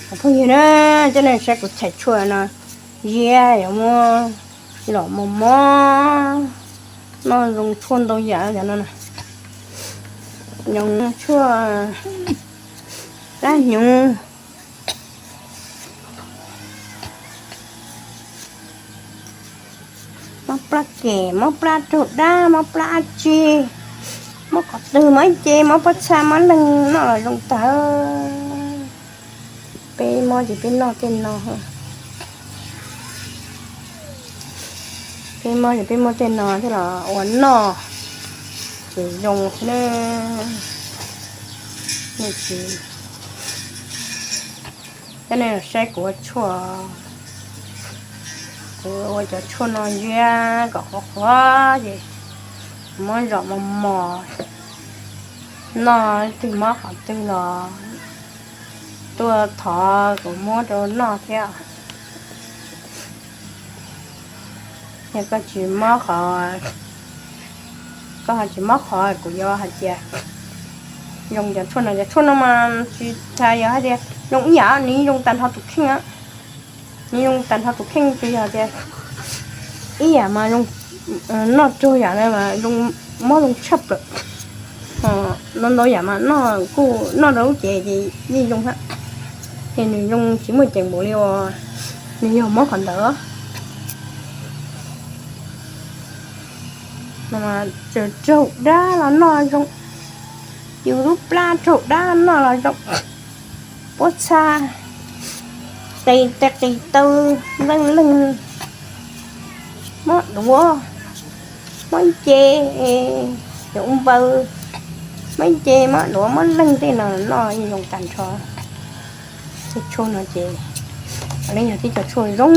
Phooj ywg na, coj nej saib kuv txhais tshuaj no, ziab yuav muab los mos mos noj zoo tshuaj ntau yam cov no na. Nyob tshuaj dab hnyuv, mob plab kem, mob plab raug dab, mob plab dab tsi, mob qhov twg, mob ib ce, mob pob txha, mob leeg noj los zoo tag. Peb mob ces peb noj tej no, peb mob ces peb muab tej no coj los ua noj ces zoo thiab. Nej tsis, coj nej los saib kuv ua tshuaj, kuv ua cov tshuaj no ziab kom qhuav qhuav ces muab zom mos mos noj, twg mob qhov twg los tuaj thov kuv muab rau noj thiab. Yog koj tsis mob qhov, koj ho tsis mob qhov kuv yuav hais tias zoo cov tshuaj no. Cov tshuaj no mas tsis tas yog hais tias zoo ib yam, nws zoo tag nrho tus kheej, nws zoo tag nrho tus kheej. Tsis yog tias ib yam mas zoo, noj raug yam na mas zoo, mob zoo tshaj plaws. No ntau yam mas noj kuj noj rau lub cev ces yeej zoo thiab, ces nws zoo tsis muaj ceem npaum li uas nws yog mob qhov ntawd. Txawm raug dab los noj zoo, yus lub plab raug dab noj los zoo, pob txha, qis tes qis taw, leej leeg, mob duav, mob ib ce, cov u npaws, mob ib ce, mob duav, mob leeg tej no noj yeej zoo tag nrho. Tej tshuaj no ces, leej yog tib cov tshuaj zoo,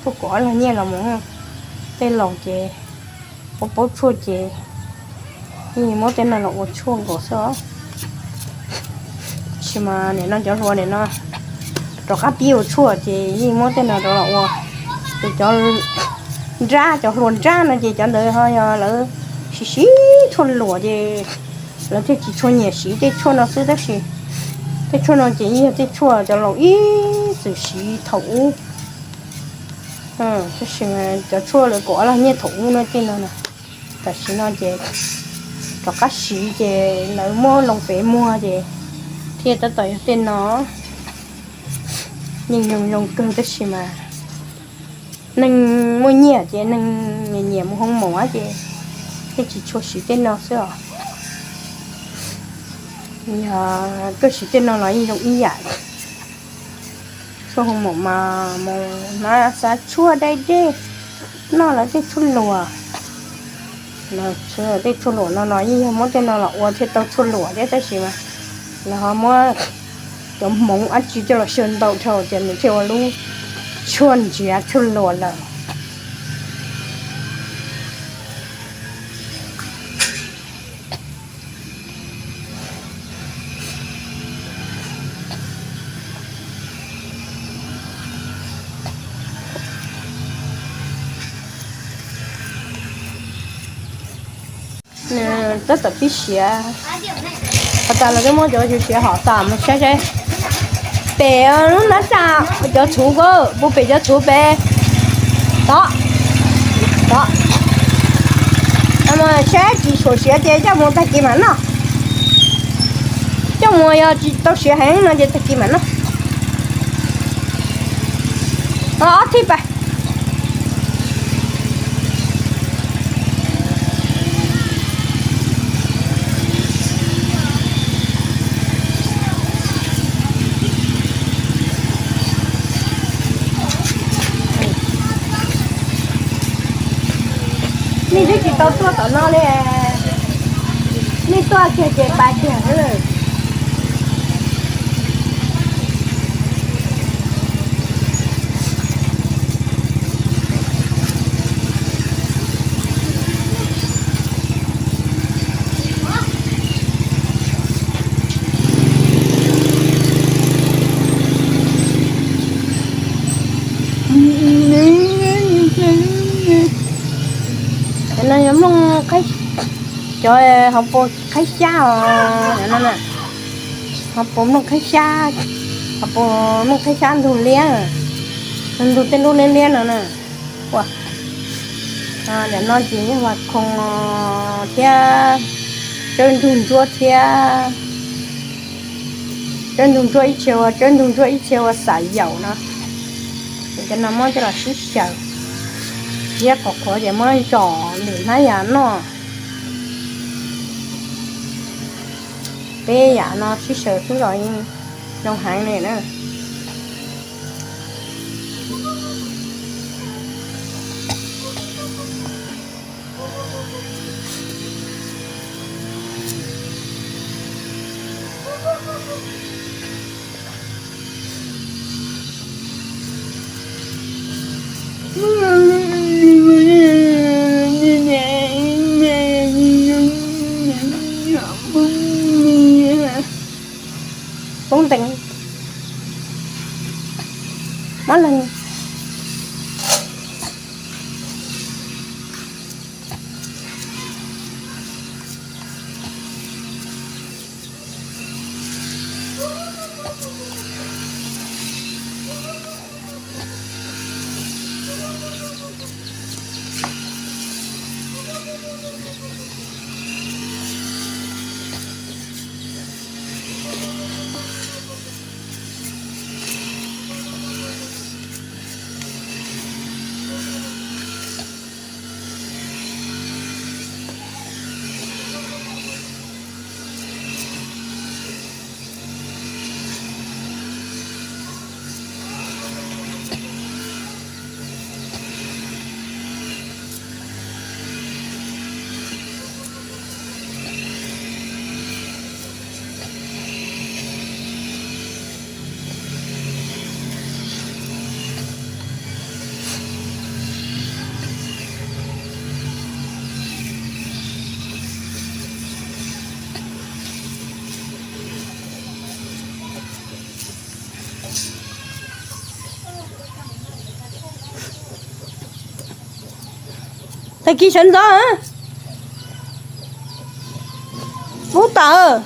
tuaj kom ob lag nyiaj los mus, tej laus ces paub paub tshuaj ces yeej muab tej no los ua tshuaj nkaus xwb os. Tab sis mas nim no cov hluas nim no rov qab pib ua tshuaj ces yeej muab tej no rov los ua. Ces cov nrab, cov hluas nrab no ces cov ntawd ho yog lawv siv siv tshuaj luam ces lawv thiaj tsis tshua nyiam siv tej tshuaj no xwb. Tab sis tej tshuaj no ces yeej yog tej tshuaj cov laus ib txwm siv thaum ub. Tab sis cov tshuaj lawv kom ob lag nyiaj thaum ub no tej no na, tam sim no ces rov qab siv ces lawv muab loo pem muag ces thiaj tab tom yog tej no. Yeej zoo zoo kawg tab sis mas neeg muaj nyiaj ces neeg nyiam mus hoo maum ces thiaj tsis tshua siv tej no xwb os. Yog koj siv tej no los yeej zoo ib yam. Tshuaj hoo maum mas mus hnav xav tshuaj dai dej, noj lawv tej tshuaj luam. Tej tshuaj luam no los yeej yog muab tej no los ua thiaj tau tshuaj luam thiab tab sis mas lawv ho muab cov hmoov dab tsi coj los xyaw ntau dhau ces nws thiaj ua lub tshuaj ntsiav tshuaj luam lawm. Tab tom pib siav, has tas los twb muab cov siav hom tas mus saib saib. Pem lub nab sa, cov txhuv ko, pub pem cov txhuv pem. Tod, tod. Saib tsis tshua siav ces coj mus tag kis mam noj. Coj mus yog tsis tau siav heev no ces tag kis mam noj. Ob thib pas. Nej twb tsis tau tuaj tom no li, nej tuaj kiag ces pais kiag xwb. Cov no yog mloog, cov hauv paus qhaib xyab os, cov no na, hauv paus mloog qhaib xyab. Puas muaj qhib xyab ntug liab, ntug tej lub liab liab no na. Ua, nim no ces yog vas khoom thiab tsawb ntug ntsuab thiab, tsawb ntug ntsuab ib txhia ua, tsawb ntug ntsuab ib txhia ua xav yaum no. Ces cov no muab coj los sib xyaw, liab qhuav qhuav ces muab zom lwm hnab yas noj. Peb yam no sib xyaw xwb los zoo heev li na. Poob ntees, mob leeg. Tag kis sawv ntxov, pub tawm.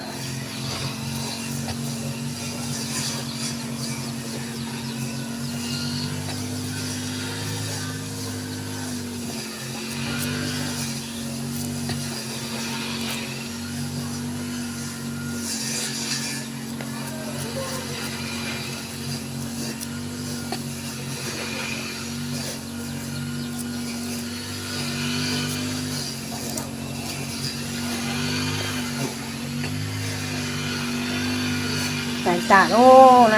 Tag tas lawm,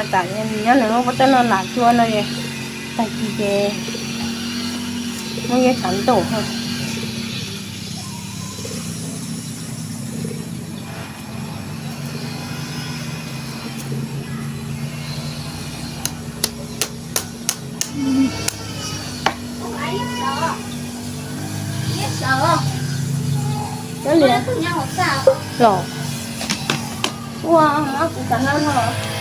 nyob nws lub pob tawb no lam cua no es tag kis ces muab yawg tshav ntuj. Los, ua, kuv cov no no.